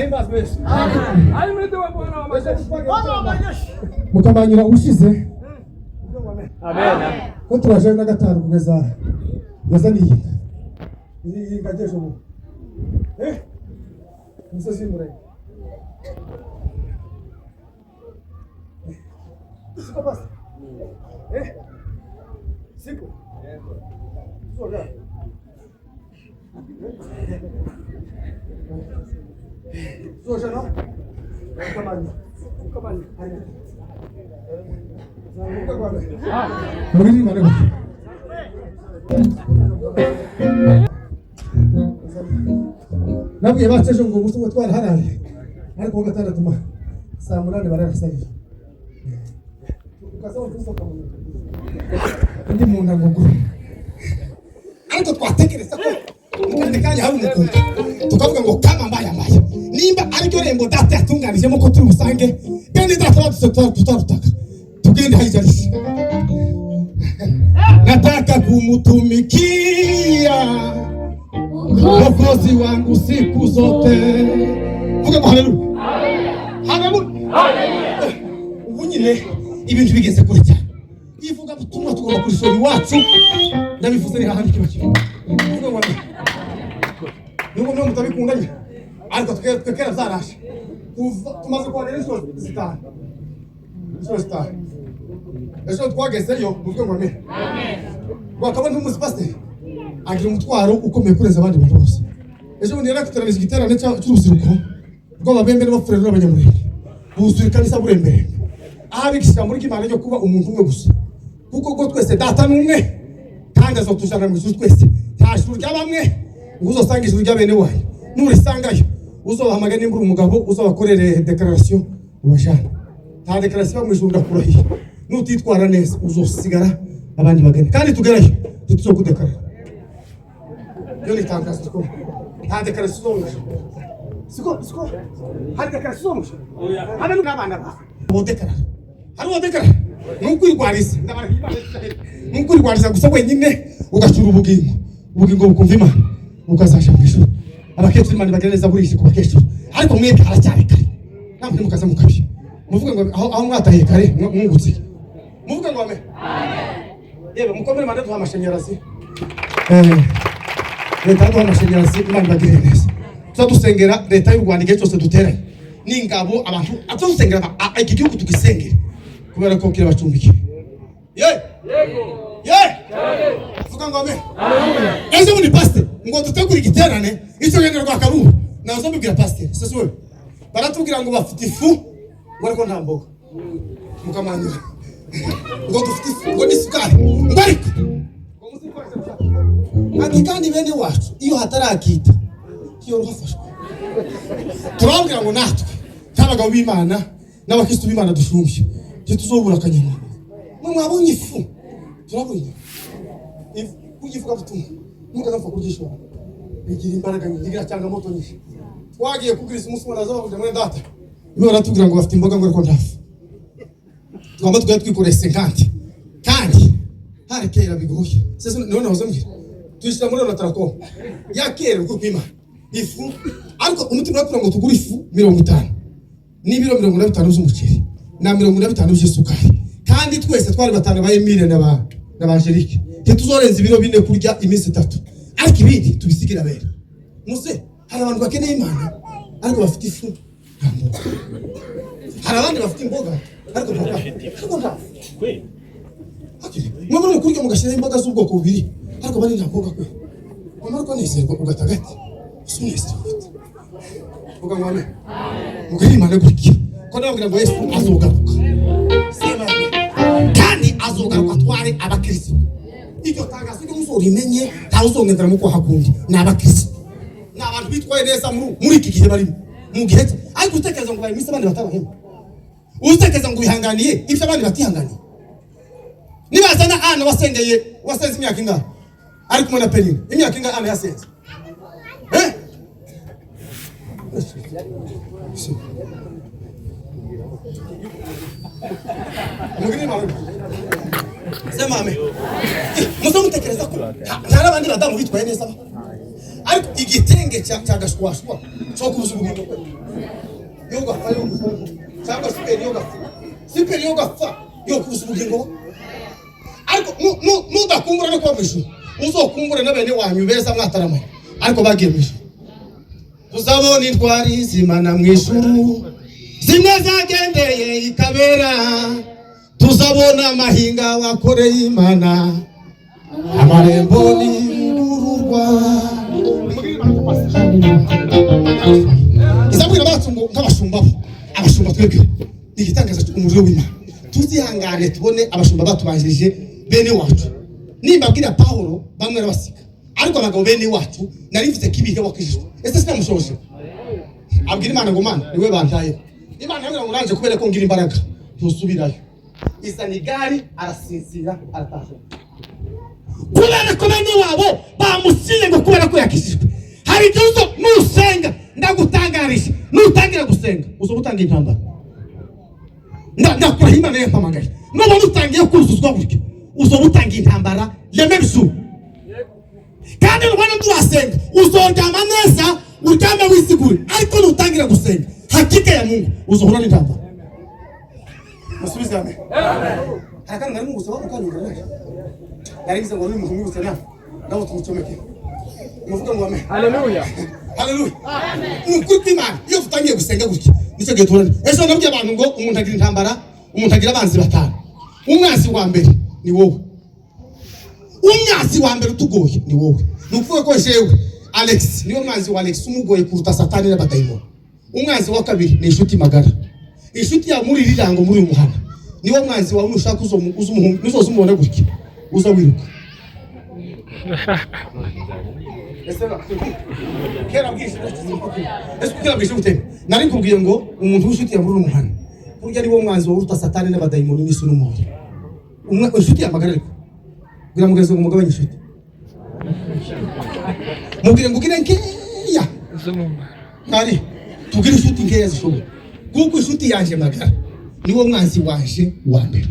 Ahimbazwe Yesu. Ahimidiwe Bwana wa majeshi. Bwana wa majeshi. Mukamanyira ushize. Amen. Ko turaje na gatanu kugeza kugeza niyinga. Iyi ngajeje ubu. Eh? Umusozi w'Umurenge. Siko basi. Eh? Siko. Zoga. Zoga no? Mukamanyira. Mukamanyira. Muririmba rero. Nabwiye bacu ejo ngo umunsi umwe twaraharaye ariko kuwa gatandatu ma saa munani bararasabira undi muntu ngo ngo ariko twatekereza ko mu kandi kanya hari umukumbi tukavuga ngo kama mbaya mbaya nimba ariryo rembo data yatunganijemo ko turi busange bene data badutse tutarutaka tugende haijalishi nataka kumutumikia Mwokozi wangu siku zote. Vuga ngo haleluya. Haleluya. Ubu nyine ibintu bigeze kure cyane. Ivuga butumwa tugomba kurishora iwacu. Ndabivuze ni hahandi kiba kiri. Vuga ngo haleluya. Nubwo mwe mutabikundanye ariko twe kera byarashe. Kuva tumaze kuhagera inshuro zitanu. Inshuro zitanu. Ejo twagezeyo muvuge ngo amen. Wakaba ntumuzi pasiteri agira umutwaro ukomeye kurenza abandi bantu bose. Ejo bundi yarakuteranije igiterane cy'urubyiruko rw'ababembe n'abafurero n'abanyamurenge buzura ikanisa buremberembe aho abigisha muri Imana ryo kuba umuntu umwe gusa kuko ko twese data ni umwe kandi azotujana mu ijuru twese nta juru rya bamwe ngo uzosange ijuru rya bene wanyu nurisangayo uzobahamagara nimba uri umugabo uzobakorere declaration ubajana nta declaration iba mu ijuru ndakurahiye nutitwara neza uzosigara abandi bagane kandi tugerayo ntituzokudekarara iyo ni itangazo rikomeye nta dekarasiyo izongera siko siko hari dekarasiyo izongera habe n'abana bawe wodekarara hari uwodekarara ni ukwirwariza ni ukwirwariza gusa wenyine ugacyura ubugingo ubugingo bukumva Imana ukazaja mu ijuru abakecuru Imana ibagira neza burije ku bakecuru ariko mwebwe haracyari kare namwe ntimukaza mukabye muvuge ngo aho aho mwatahiye kare mwungutse muvuge ngo amen yewe mukomere Imana duha amashanyarazi leta yaduha amashanyarazi Imana ibagirire neza tuza dusengera leta y'u Rwanda igihe cyose duteranye n'ingabo abantu tuza dusengera iki gihugu tugisengere kubera ko kirabacumbikiye ye ye vuga ngo amen ejo bundi pasiteri ngo dutegure igiterane icyo ngendo rwa Kabumbu nazo mbibwira pasiteri sese wewe baratubwira ngo bafite ifu ngo ariko nta mboga mukamanyira ngo dufite ifu ngo n'isukari ngo ariko ati kandi bene wacu iyo hatarakita iyo ruhafashwe turababwira ngo natwe nk'abagabo b'Imana n'abakristo b'Imana dushumbye ntituzobura akanyama mwe mwabonye ifu turabonye ifu kuyivuga butumwa mukazapfa kuryishora bigira imbaraga nyinshi igira cyangwa moto nyinshi twagiye kubwiriza umunsi umwe nazo bavuga mwene data niba baratubwira ngo bafite imboga ngo ariko ntafu twaba twari twikoreye 50 kandi hari kera bigoye sese none nahoze mbwira tuyishyira muri Onatracom ya kera uko kwima ifu ariko umutima uratubwira ngo tugure ifu 50 n'ibiro 45 by'umuceri na 45 by'isukari kandi twese twari batanu ba Emile na ba Angelique ntituzorenza ibiro bine kurya iminsi itatu ariko ibindi tubisigira abera muze hari abantu bakeneye Imana ariko bafite ifu nta mboga hari abandi bafite imboga ariko papa ariko nta mwe muri kurya mugashyiraho imboga z'ubwoko bubiri ariko bari nta mboga kwe wamara ukanezerwa ugata agati gusa umunezero ufite uvuga ngo amen mugire Imana gutya ko nababwira ngo Yesu azogaruka Sema amen. Kandi azogaruka atware abakristo iryo tangazo ryo muzorimenye ntawe uzongendera mu kwaha kundi ni abakristo ni abantu bitwaye neza muri iki gihe barimo mu gihe cye ariko utekereza ngo bari mu isi abandi batabahema utekereza ngo wihanganiye ibyo abandi batihanganiye nibazana Ana wasengeye wasenze imyaka ingahe ari kumwe na Penina imyaka ingahe Ana yasenze Mugire Imana sema amen muze mutekereza ko nta n'abandi badamu bitwaye neza ba ariko igitenge cya gashwashwa cyo kubuza ubugingo bwe Gapfa yo cyangwa super yo gapfa, super yo gapfa yo kubuza ubugingo. Ariko nudakumbura no kuba mu ijuru, uzokumbure na bene wanyu beza mwataramanye ariko bagiye mu ijuru. Tuzabona intwari zimana mu ijuru, zimwe zagendeye ikabera. Tuzabona amahinga wakoreye Imana, amarembo niyugururwa. Izabwira abacu ngo nk'abashumba bo, abashumba twebwe ni igitangaza, umuriro w'Imana. Tuzihangane tubone abashumba batubanjirije, bene wacu. Nimbabwira Pawulo bamwe arabasiga, ariko abagabo bene wacu nari mvuze ko ibihe wakijijwe. Ese sinamushoje abwira Imana ngo: "Mana, niwe bantayeho." Imana yambwira ngo nanje kubera ko ngira imbaraga ntusubirayo. Izana igare, arasinzira, arataha kubera ko bene wabo bamusiye ngo kubera ko yakijijwe. Hari igihe uzo nusenga, ndagutangarisha, nutangira gusenga uzoba utanga intambara. Ndakuraho Imana yampamagaye. Nubona utangiye kuzuzwa gutya, uzoba utanga intambara le même jour. Kandi nubona turasenga, uzoryama neza, uryame wisigure, ariko nutangira gusenga, hakika ya Mungu uzohura n'intambara. Musubize amen. Hari akandi nari mugusaba ukanyumva naje nari ngize ngo ruri muhumurutse nawe nawe tumucomeke, muvuge ngo amen. Haleluya. Haleluya. Ni ukuri kw'Imana, iyo tutangiye gusenga gutya nicyo gihe tubona. Ejo nabwiye abantu ngo umuntu agira intambara, umuntu agira abanzi batanu. Umwanzi wa mbere ni wowe. Umwanzi wa mbere utugoye ni wowe. Ni ukuvuga ko jewe Alex niwe mwanzi wa Alex umugoye kuruta Satani n'abadayimoni. Umwanzi wa kabiri ni inshuti magara, inshuti yawe muri iri rango, muri uyu muhana, niwe mwanzi wawe. Nushaka nuzoza umubona gutya uza wiruka. Ese kera bwije, ese kera bwije gute? Nari nkubwiye ngo umuntu w'inshuti yawe muri uyu muhana burya niwo mwanzi wawe uruta Satani n'abadayimoni n'isi n'umubiri. Inshuti yamagara, ariko bwira mugenzi ngo mugabanye inshuti, mubwire ngo ugire nkeya. Kari tugire inshuti nkeya zishoboka, kuko inshuti yanje magara niwo mwanzi wanje wa mbere.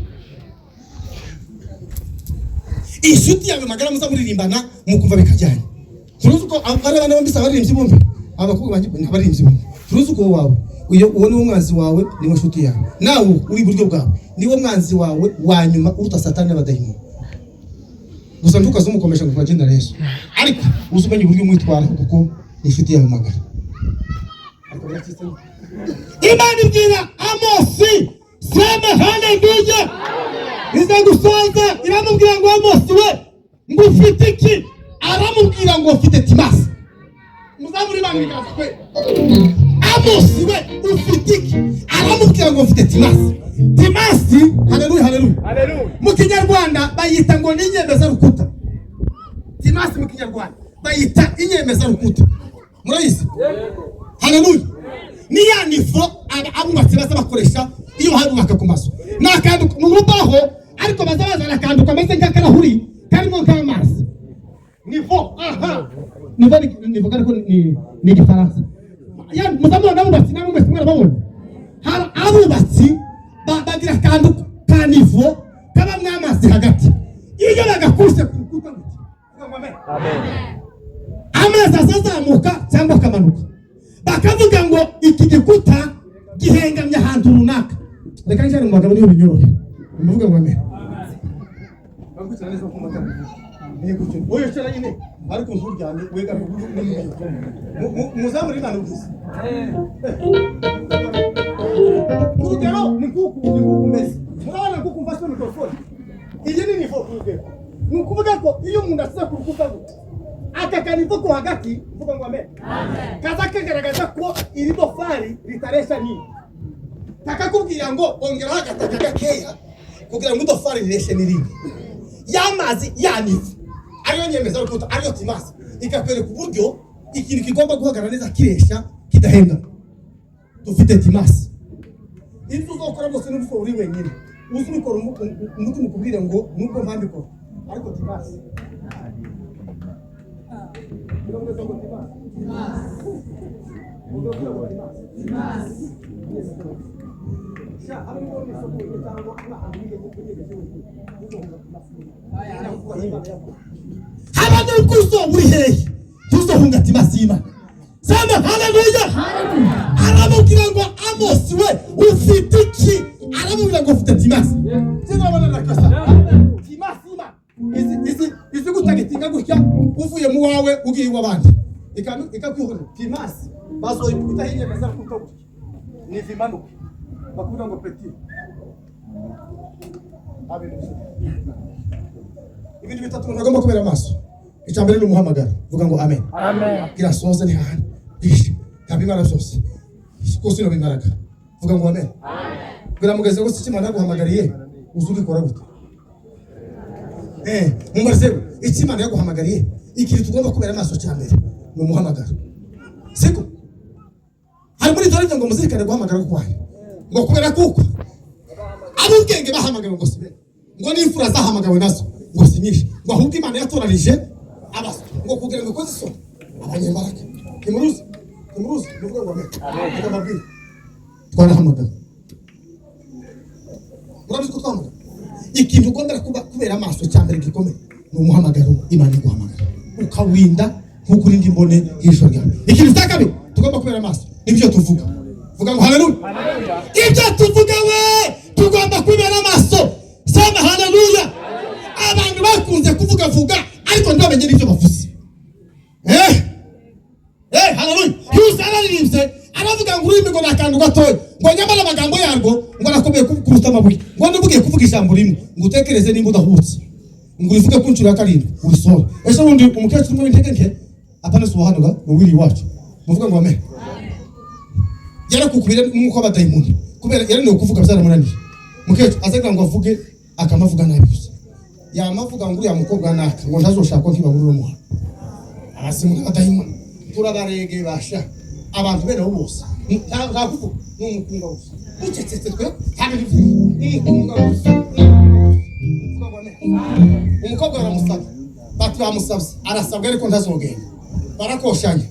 Inshuti yawe magara muza muririmbana mukumva bikajyanye. Turuzi uko ari abana bombi si abaririmbyi bombi, abakobwa banjye ni abaririmbyi bombi. Turuzi uko wawe uyo, uwo niwo mwanzi wawe, niwo nshuti yawe. Nawe uri iburyo bwawe niwo mwanzi wawe wa nyuma uruta Satani n'abadayimoni. Gusa ntukaze umukomesha ngo twagenda Yesu, ariko uzi umenya uburyo umwitwara kuko ni inshuti yawe magara. Ariko biracitse. Imana ibwira Amosi, sema haleluya. Iza gusoza iramubwira ngo: "Amosi we, ngo ufite iki?" Aramubwira ngo: "Mfite timasi." Muzamure Imana ibiganza kwe. "Amosi we, ufite iki?" Aramubwira ngo: "Mfite timasi." Timasi, haleluya, haleluya. Haleluya. Mu Kinyarwanda bayita ngo ni inyemezarukuta. Timasi mu Kinyarwanda bayita inyemezarukuta, murayizi? Haleluya. Ni ya niveau abubatsi baza bakoresha iyo barubaka ku mazu. Ni akantu mu rubaho, ariko baza bazana akantu kameze nk'akarahuri karimo nk'amazi. Niveau, aha niveau niveau, ariko ni Igifaransa. Muzamubona abubatsi namwe mwese mwarababona. Hari abubatsi bagira akantu ka niveau kabamwo amazi hagati. Iyo bagakuse ku rukuta gutya, vuga ngo amen. Amazi azazamuka cyangwa akamanuka, bakavuga ngo iki gikuta gihengamye ahantu runaka. Reka njyane mu bagabo niyo binyorohe. Muvuge ngo amen. Bagucara neza ku matara. Oya, cara nyine, ariko nturyame, wegame. Muzamure Imana ubwiza. Urugero ni nkuku meze, murabona nkuku mfashe mikrofone iyi ni niveau. Ku rugero ni ukuvuga ko iyo umuntu asize ku rukuta gutya, aka ka niveau ko hagati, mvuga ngo amen, kaza kagaragaza ko iri tofari ritaresha nini, kakakubwira ngo ongeraho agataka gakeya kugira ngo itofari rireshe n'irindi. Y'amazi ya niveau ariyo nyemezarukuta, ariyo timasi, ikakwereka uburyo ikintu kigomba guhagarara neza, kiresha, kidahenga. Dufite timasi. Ibyo uzokora byose n'ubwo uri wenyine uzi ubikora, umutima ukubwire ngo nubwo mpamvu ariko timasi. Ngo timasi. Ngo timasi. Sha, hamwe n'uwo isoko wenyine cyangwa ahantu wiyegeje wenyine, haba n'ubwo uzoba uri hehe, tuzohunga timasi y'Imana. Sema haleluya. Aramubwira ngo: "Amosi we, Amosi we, ufite iki? Aramubwira ngo ufite timasi. Sinabona nakasa timasi ima izi izi izi gutagitinga gutya, uvuye mu wawe ugiye iw'abandi, ikakwihorera timasi, bazoyikubita hirya bazakuta gutya, niva imanuka bakubwira ngo petit abintu. Ibintu bitatu umuntu agomba kubera amaso. Icya mbere ni umuhamagaro. Vuga ngo amen. Amen. Gira soze ni hahandi bwije ntabimara byose kuko sinobimaraga. Vuga ngo amen. Bwira mugeze ngo icyo Imana yaguhamagariye uzi ubikora gute? Mumbaze icyo Imana yaguhamagariye. Ikintu tugomba kubera amaso cya mbere ni umuhamagaro, siko? Hari muri ibyo ngo muzirikane guhamagara kwanyu, ngo kubera kuko ab'ubwenge bahamagawe ngo sibe, ngo n'imfura zahamagawe nazo ngo si nyinshi, ngo ahubwo Imana yatoranije abaswa ngo kugira ngo ikoze isoni abanyembaraga. Ntimuruzi, ntimuruzi. Nuvuga ngo amen. Reka mbabwire, twarahamagawe. Murabizi ko twahamagawe. Ikintu ugomba kuba kubera amaso cya mbere gikomeye ni umuhamagaro. Imana iguhamagara ukawinda nk'uko urinda imbone y'ijisho ryawe. Ikintu cya kabiri tugomba kubera amaso nibyo tuvuga. Vuga ngo haleluya. Ibyo tuvuga we, tugomba kubera amaso. Sema haleluya. Abantu bakunze kuvugavuga ariko ntibamenye n'ibyo bavuze. Haleluya. Yusa araririmbye, aravuga ngo ururimi ngo ni akantu gatoya, ngo nyamara amagambo yarwo ngo arakomeye kuruta amabuye, ngo niba ugiye kuvuga ijambo rimwe ngo utekereze nimba udahubutse, ngo urivuge ku nshuro ya karindwi urisohore. Ejo bundi umukecuru umwe w'intege nke, apana si uwahanuga, ni uwiri iwacu, muvuga ngo amen, yarakukubira nk'uko abadayimoni kubera yarananiwe kuvuga, byaramunaniye. Mukecuru azagira ngo avuge, akamavuga nabi gusa, yamavuga ngo uriya mukobwa naka ngo ntazoshakwa nk'ibabura umuha. Abazimu n'abadayimoni turabarege basha. Abantu bene abo bose nta kuvuga, ni umukunga gusa. Ducecetse twe nta bintu byinshi, ni umukunga gusa. Umukobwa baramusabye, bati bamusabye, arasabwa ariko ntazogenda. Barakoshanya,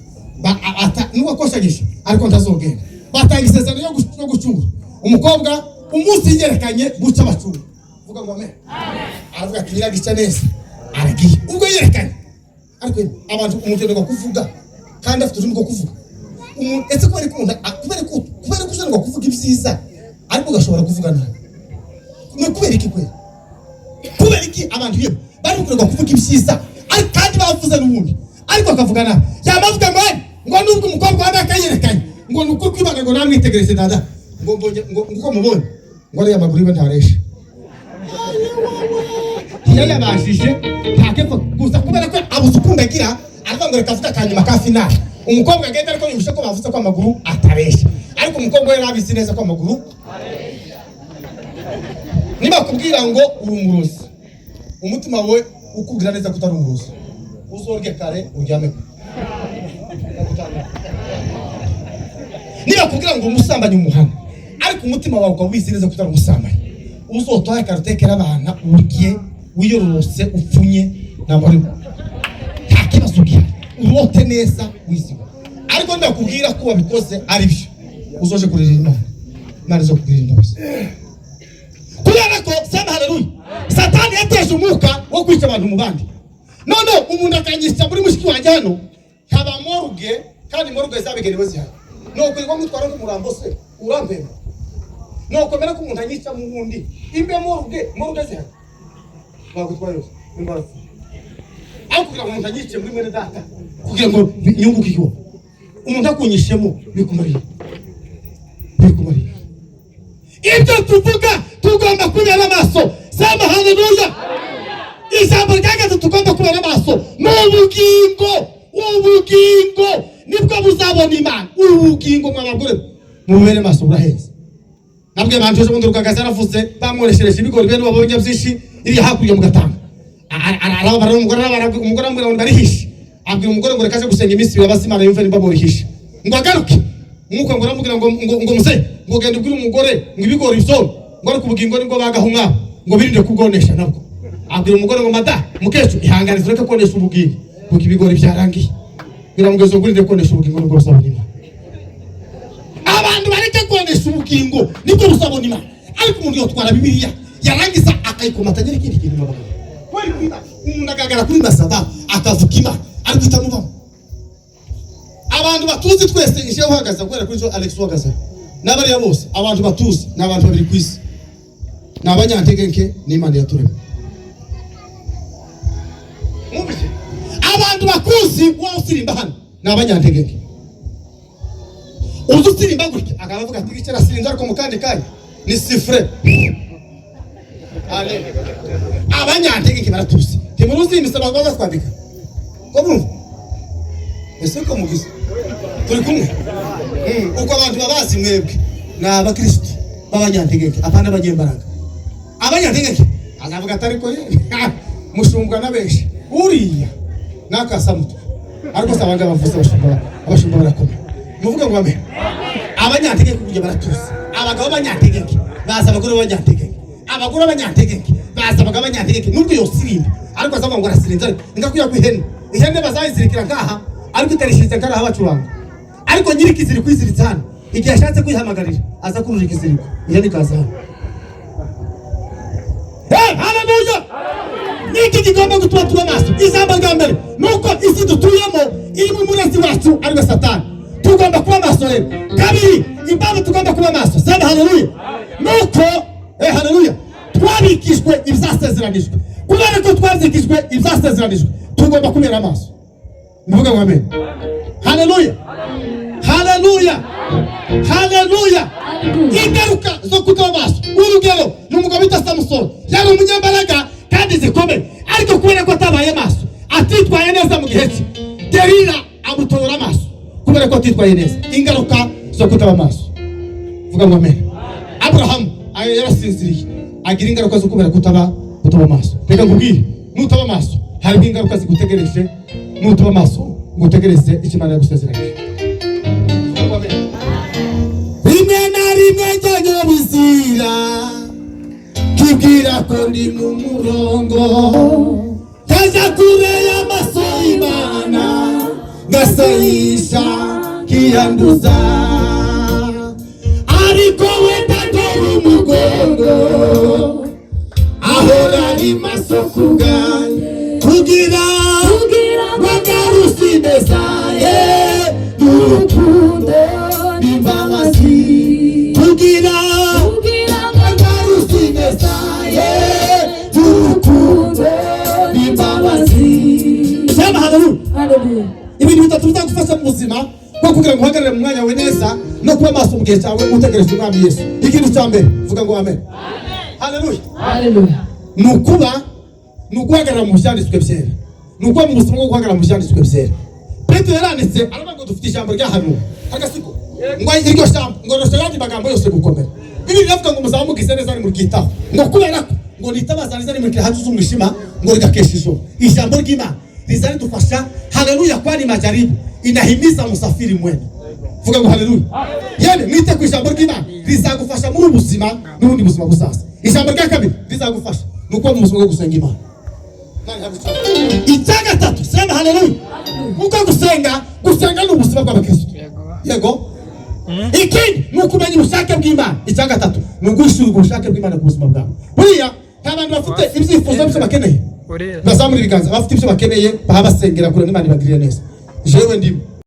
n'uwakoshanyije ariko ntazogenda. Batanga isezerano yo gucura umukobwa umunsi yerekanye guca abacura. Vuga ngo amen. Aravuga ati nyiragica neza aragiye ubwo yerekanye. Ariko abantu umuntu ngo kuvuga kandi afite ururimi rwo kuvuga. Umuntu ese kubera ko umuntu kubera ko ushobora kuvuga ibyiza ariko ugashobora kuvuga nabi, ni kubera iki kwera? Kubera iki abantu iyo bari gukorerwa kuvuga ibyiza ariko kandi bavuze n'ubundi ariko akavuga nabi? Yamavuga ngo "Hey, ngo nubwo umukobwa wambaye akayerekanye, ngo ni ukuri kwibanga, ngo namwitegereze dada, ngo mbonye ngo uko mubonye ngo ariya maguru iwe ntaresha." Ntiyayabashije, ntakepfo gusa kubera ko abuze ukundi agira, aravuga ngo reka avuge akanyuma ka finale umukobwa agenda, ariko yumvishe ko bavuze ko amaguru ataresha. Ariko umukobwa we yari abizi neza ko amaguru. Nibakubwira ngo uri umurozi, umutima wawe ukubwira neza ko utari umurozi, uzorye kare uryame kare. Nibakubwira ngo umusambanyi umuhana, ariko umutima wawe ukaba ubizi neza ko utari umusambanyi, uzotohe kare utekere abana, urye wiyororose upfunye, ntabwo ari nta kibazo gihari, urote neza wiziwe. Ariko ndakubwira ko wabikoze ari byo, uzoje kurira Imana, Imana izokugirira imbabazi. Kubera ko, sema haleluya, Satani yateje umwuka wo kwica abantu mu bandi. None umuntu akanyisha muri mushiki wanjye hano haba morgue, kandi morgue zabigenewe zihari, nokwirirwa ngutwara nk'umurambo se urampemba? Nokomera ko umuntu anyica mu wundi imbe morgue, morgue zihari, bagutwara yose nimba warapfuye. Aho kugira ngo umuntu anyice muri mwene data kugira ngo nyunguke ikiwo, umuntu akunyishemo bikumariye, bikumariye. Ibyo tuvuga tugomba kubera amaso. Sema haleluya. Ijambo rya gatatu tugomba kubera amaso ni ubugingo. Ubugingo nibwo buzabona Imana. Ubugingo mwa bagore mubere maso, burahenze. Nabwiye abantu ejo bundi, Rugagaza yaravuze, bamworeshereje ibigori bene babonye byinshi iri hakurya mu gatanga. Arababara umugore, arababara umugore, aramubwira ngo ndarihishe. Abwira umugore ngo reka aje gusenga iminsi 2 abaze Imana yumve nimba borihishe, ngo agaruke. Umwuka ngo aramubwira ngo muze ngo genda ubwire umugore ngo ibigori bisoro, ngo ariko ubugingo nibwo bagaha umwami, ngo birinde kubwonesha nabwo. Abwira umugore ngo mada mukecuru ihangane tureke konesha ubugingo kuko ibigori byarangiye. Biramugeza ngo urinde konesha ubugingo nibwo buzabona Imana. Abantu bareke konesha ubugingo nibwo buzabona Imana. Ariko umuntu yotwara Bibiliya yarangiza akayikomatanya n'ikindi kintu babagabo. Kweli kwima umuntu agaragara kuri masaba akavuga Imana ariko itamubamo. Abantu batuzi twese, ishe uhagaze guhera kuri Alex uhagaze N'abariya bose, abantu batuzi ni abantu babiri ku isi, ni abanyantege nke n'Imana yaturemye. Mwumvise? Abantu bakuzi wowe usirimba hano ni abanyantege nke. Uzi usirimba gutya akaba avuga ati: "Icara sinzi," ariko mu kandi kanya ni sifure. Amen. Abanyantege nke baratuzi. Ntimuruzi imisoro baza kwandika ko murumva ese ko mugize turi kumwe. Uko abantu babazi mwebwe ni abakristo b'abanyantege nke, apana abanyembaraga. Abanyantege nke azavuga ati: "Ariko ye mushumbwa na benshi, uriya nakasamutwe." Ariko se abangaba bavuze abashumba, abashumba barakomeye. Muvuge ngo amen. Abanyantege nke kujya baratuzi. Abagabo b'abanyantege nke baza, abagore b'abanyantege nke, abagore b'abanyantege nke baza, abagabo b'abanyantege nke. Nubwo yosirimba ariko azavuga ngo arasirinze, ariko ngakuya ku ihene, ihene bazayizirikira ngaha ariko itarishiritse nkaraha bacuranga, ariko nyiri ikiziriko iziritse hano, igihe ashatse kwihamagarira aza kurura ikiziriko, ihene ikaza hano. Hey, haleluya! Niki kigomba gutuma tuba maso? Ijambo rya mbere ni uko isi dutuyemo irimo umurezi wacu, ariwe Satani. Tugomba kuba maso rero. Kabiri, impamvu tugomba kuba maso, sema haleluya, ni uko haleluya, twabikijwe ibyasezeranijwe. Kubera ko twabikijwe ibyasezeranijwe, tugomba kubera amaso. Muvuge ngo amen. Haleluya, haleluya, haleluya! Ingaruka zo kutaba amaso. Urugero ni umugabo bita Samusoni. Yari umunyambaraga kandi zikomeye, ariko kubera ko atabaye maso, atitwaye neza mu gihe cye, Delila amutora amaso kubera ko atitwaye neza. Ingaruka zo kutaba amaso. Vuga ngo amen. Aburahamu ayo yarasinziriye, agira ingaruka zo kubera kutaba amaso. Reka nkubwire, nutaba amaso hariho ingaruka zigutegereje. Nutaba amaso ngo utegereze icyo Imana yagusezeranyije. Vuga ngo amen. Rimwe na rimwe njya bizira kibwira ko ndi mu murongo, kajya kure y'amaso y'Imana, ngasayisha kiyanduza, ariko wenda atera umugongo, ahora ari maso ku bwanjye kugira kugira ngo agaruse ineza ye n'urukundo n'imbabazi, kugira kugira ngo agaruse ineza ye n'urukundo n'imbabazi. Sema haleluya. Haleluya. Ibintu bitatu bizagufasha mu buzima bwo kugira ngo uhagarare mu mwanya wawe neza no kuba maso mu gihe cyawe utegereje Umwami Yesu. Ikintu cya mbere, vuga ngo amen, haleluya. Haleluya. Ni ukuba, ni uguhagarara mu byanditswe byera, ni ukuba mu buzima bwo guhagarara mu byanditswe byera. Petero yaranditse aravuga ngo dufite ijambo ryahanuwe agasiko, ngo iryo jambo ngo rirusha ayandi magambo yose gukomera. Bibiliya iravuga ngo muzamugize neza nimurikitaho, ngo kubera ko ngo nitabaza riza rimurikira hanze z'umwijima, ngo rigakesha ijoro. Ijambo ry'Imana riza ridufasha, haleluya, kwani majaribu inahimiza musafiri mwema. Vuga ngo haleluya. Yene mwite ku ijambo ry'Imana, rizagufasha muri ubu buzima n'ubundi buzima buzaza. Ijambo rya kabiri rizagufasha ni ukuba mu buzima bwo gusenga Imana. Icya gatatu, sema haleluya. Kuko gusenga ni ubuzima bw'abakristo, yego. Ikindi ni ukumenya ubushake bw'Imana. Icya gatatu ni uguhishurirwa ubushake bw'Imana ku buzima bwawe. Buriya nta bantu bafite ibyifuzo byo bakeneye? Bazamura ibiganza bafite ibyo bakeneye, baha basengera kure n'Imana ibagirire neza. Jewe ndimo.